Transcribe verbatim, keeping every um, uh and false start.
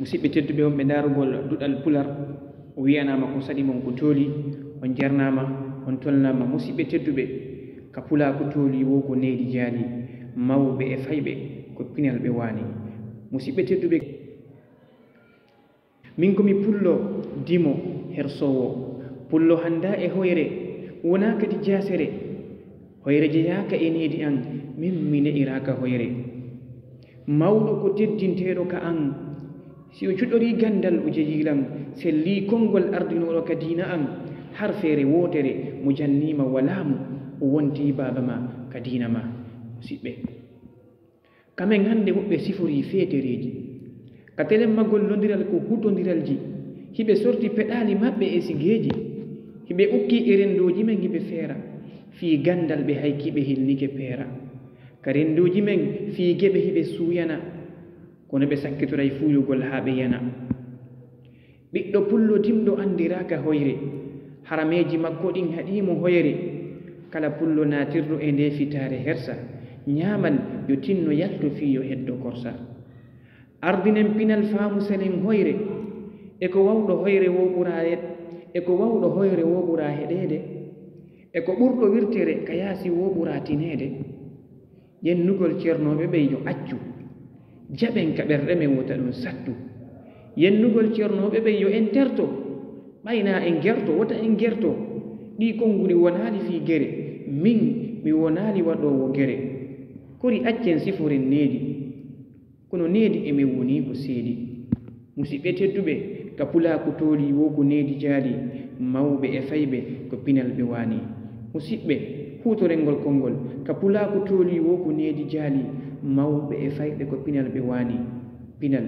Musidɓe tedduɓe wonɓe ndaarugol duɗal Pular, o wiyanaama ko saɗi mon ko tooli, on jarnaama, on tolnaama. Musidɓe tedduɓe, ka Pulaaku tooli wo ko needi jaali, mawɓe e fayɓe ko pinal ɓe waani. Musidɓe tedduɓe, min ko mi pullo dimo hersoowo, pullo hannda e hoyre, wonaa kadi jaasere. Hoyre jeyaaka e needi an, min mi ne'iraaka hoyre. Mawɗo ko teddinteeɗo ka an. Si o cuɗorii ganndal o jeyii lan, sellii konngol ardinooɗo ka diina an, har feere wootere mo janniima walaa mo, o wontii baaba ma ka diina ma. Musidɓe, ka men hannde woɓɓe siforii feetereeji. Ka telen ma gollondiral ko hutondiralji. Hiɓe sorti peɗaali maɓɓe e sigeeji. Hiɓe ukkii e renndooji men hiɓe feera. Fii ganndal ɓe hay kiɓe hilnike peera. Ka renndooji men fii geɓe hiɓe suuyana. Kono ɓe sakkitoray fuuyugol haa ɓe yana. Ɓiɗɗo pullo dimɗo anndiraaka hoyre. Harameeji makko ɗin haɗii mo hoyre. Kala pullo naatirɗo e ndee fitaare hersa, ñaamal yo tinno yalto fii yo heddo korsa. Ardinen pinal faamu selen hoyre. E ko wawɗo hoyre wo ɓuraa e, e ko wawɗo hoyre wo ɓuraa heɗeede. E ko ɓurɗo wirtere ka yaasi wo ɓuraa tineede. Yennugol cernooɓe ɓen yo accu. Jaɓen ka ɓerɗe men wota ɗum sattu. Yennugol cernooɓe ɓen yo en terto. Ɓay na en gerto, wota en gerto. Ɗii konguɗi wonaali fii gere. Min, mi wonaali waɗoowo gere. Kori accen siforen needi. Kono needi e men wonii ko seedi. Musidɓe tedduɓe, ka Pulaaku tooli wo ko needi jaali, mawɓe e fayɓe ko pinal ɓe waani. Musidɓe, huutoren ngol konngol, ka Pulaaku tooli wo ko needi jaali, mawɓe e fayɓe ko pinal ɓe waani. Pinal,